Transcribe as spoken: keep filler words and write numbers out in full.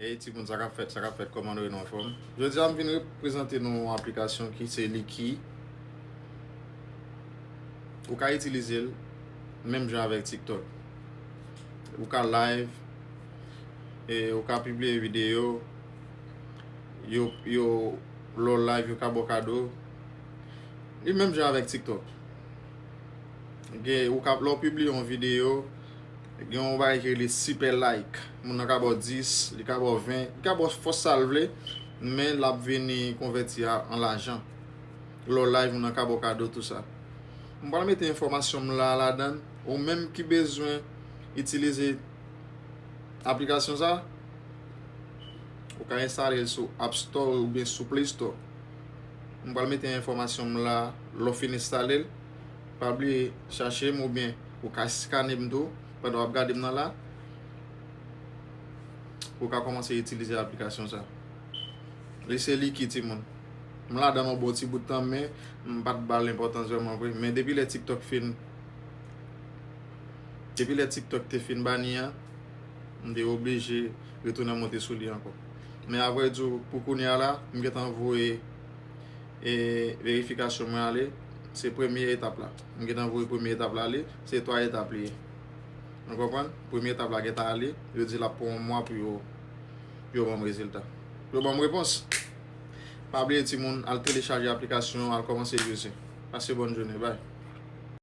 Hey timoun, sa k ap fèt, sa k ap fèt, kòman nou ye, nou anfòm? Jodi a m vin prezante nou yon aplikasyon ki se Likee. Ou ka itilize l menm jan avèk TikTok. Ou ka live, e ou ka pibliye videyo, yo, yo, lè w live, yo ka ba w kado. Li menm jan avèk TikTok. Gen, ou ka, lè w pibliye yon videyo, gen yon bagay ki rele super like. Moun nan ka ba w dis, li ka ba w ven, li ka ba w fòs sa l vle, men l ap vini konvèti a an lajan. Lè w live, moun nan ka ba w kado, tou sa. M pral mete enfòmasyon m la ladan. Ou menm ki bezwen itilize aplikasyon sa, ou ka enstale l sou App Store oubyen sou Play Store. M pral mete enfòmasyon m la, lè w fin enstale l, pa bliye chache m oubyen ou ka skane m tou pandan w ap gade m nan la. Ou ka kòmanse itilize aplikasyon sa. Li se Likee, timoun. M ladan l yon bon ti bout tan, men m pa t ba l enpòtans vrèman vre. Men depi lè TikTok fin, depi lè TikTok te fin bani an, m te oblije retounen monte sou li ankò. Men avrèdi, pou kounye a la, m gentan voye e verifikasyon mwen ale. Se premye etap la. M gentan voye premye etap la ale. Se twa etap li ye. Nou konprann? Premye etap la gentan ale. Yo di l ap pran yon mwa pou yo, pou yo ban m rezilta. Pou yo ban m repons. Pa bliye timoun, al telechaje aplikasyon, al kòmanse use. Pase bòn jounen, bye.